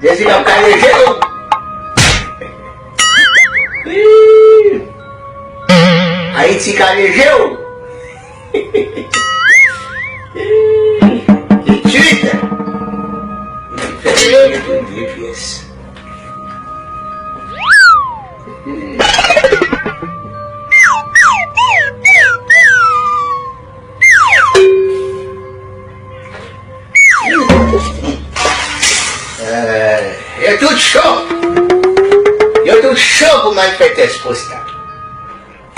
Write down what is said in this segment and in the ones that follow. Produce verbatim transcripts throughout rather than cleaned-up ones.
Dezirab kale je w. Ayiti kale je w. Etid. Fè de pyès. Eh, yo tout cho. Yo tout cho pou m al fè tès pwostat.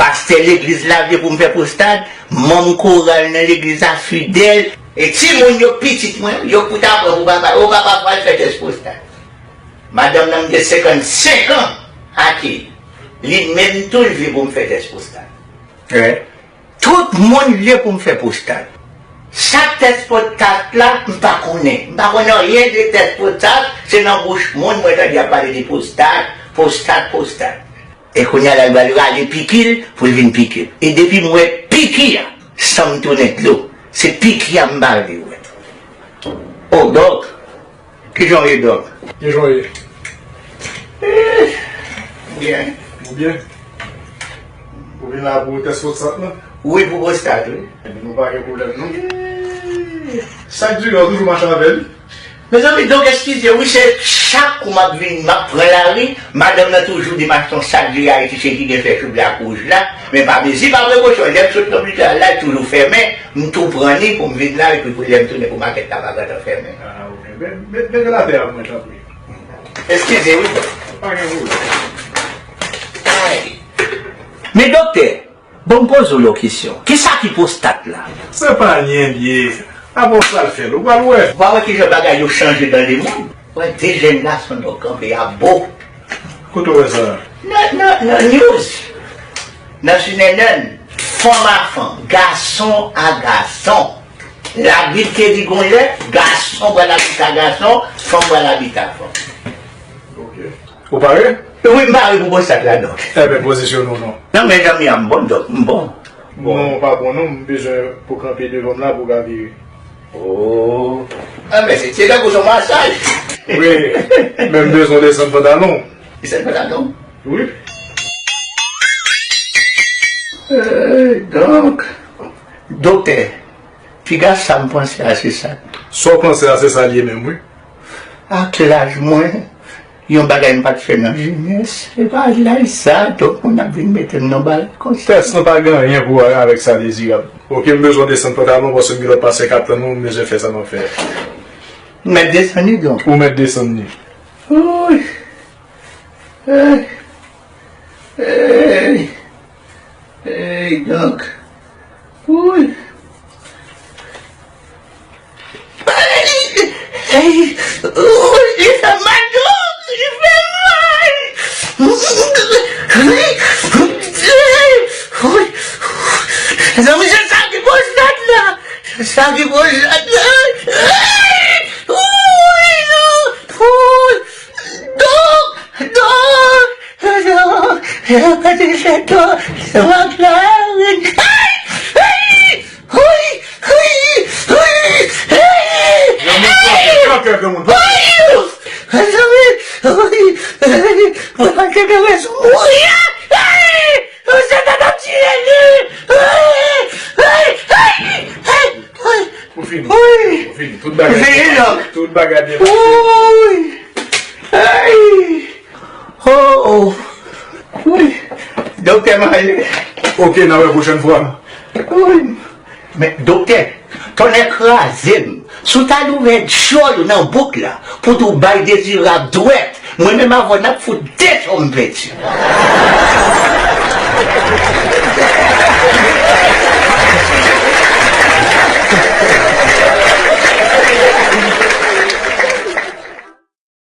Pastè legliz la vle pou m fè pwostat, manm koral nan legliz la fidèl, e timoun yo pitit mwen, yo pou ta pran pou papa, yo papa pral fè tès pwostat. Madanm nan gen senkannsenk an, ake li menm tou l vle pou m fè tès pwostat. Tout moun vle pou m fè pwostat. Sa k tès pwostat la, m pa konnen. M pa konnen anyen de tès pwostat, se nan bouch moun mwen tande y ap pale de pwostat, pwostat, pwostat. E kounye a la, l pral rale piki l pou l vin pike l. E depi m wè piki a, san m tounen dlo. Se piki a m pa vle wè. O, dòk, kijan w ye, dòk? Kijan w ye? Eh, byen. Ou byen? Ou vin la pou tès pwostat lan? Wi, pou pwostat, wi. Ebyen, nou pa gen pwoblèm, non. Eh. Sa k diri, w toujou mache avè li? Mezanmi, dòk, eskize, wi, se chak kou m ap vin, m ap pran lari, madanm nan toujou di m achte yon sak diri Ayiti, se ki gen fè chou blak wouj la, men pa mezi, pa prekosyon, lè m sot nan lopital la, li toujou fèmen, m tou pran li pou m vin la, epi pou lè m tounen pou makèt la pa gentan fèmen. Ah, ok. Men, men, mete l atè a pou mwen, tanpri. Eskize, wi. Pa gen pwoblèm. Ay. Men, doktè, Bon, m poze w yon kesyon. Kisa ki pwostat la? Se pa anyen l ye. Apre w pral fè l, ou pral wè. Ou pa wè kijan bagay yo chanje nan lemonn? Wè de jèn gason nan kanpe ap bo. Kote w wè sa? Nan, nan, nan news. Nan C N N. Fanm a fanm, gason a gason. Labib te di gon lè, gason pral abite a gason, fanm pral abite a fanm. Ok. Ou pare? Wi, m pare pou pwostat la, dòk. Enben, pozisyone w non. Non, men zanmi a m bon, dòk, m bon. Non, ou pa bon non, m bezwen pou kanpe devan m la pou w ka vire. Oh. Ah, men se, se tankou se yon masaj. Wi, men m bezwen w desann pantalon w. Desann pantalon? Wi. Eh, dòk, doktè, piga sa m panse a se sa. Sa w panse a se sa l ye menm, wi. Ak laj mwen, yon bagay m pa t fè nan jenès, se pa laj sa, dòk moun ap vin mete m nan bagay konsa. Tès lan pa gen anyen pou wè avèk sa, Dezirab. Ok, m bezwen w desann pantalon paske m gen lòt pasyan k ap tann ou, m bezwen fè sa m ap fè a. M mèt desann li, dòk? Ou mèt desann li. Wouy! Hey! Hey! Hey, dòk! Wouy! Hey! Hey! Wouy! Li fè mal, dòk! Li fè mal! Wouy! Wouy! Zanmi, se sa ki pwostat la! Se sa ki pwostat la! Hey! Wouy! Wouy! Dòk! Dòk! Dòk! Dòk! Dòk! Ay! Ay! Ay! Ay! Ay! Ay! Ay! Ay! Ay! Mwen panse ke rès mouri a! Ay! Ay! Ay! Ay! Ay! Ay! Ou fini. Wi. Ou fini. Tout bagay byen pase. Tout bagay byen pase. Wi. Ay. Oh, oh. Wi. Doktè, m ale. Ok, n a wè pwochèn fwa. Wi. Men, doktè, tonnè kraze m. Si w ta louvè djòl ou nan bouk la, pou tou bay Dezirab dwèt, mwen menm avè w n ap fout de cho m pèdi.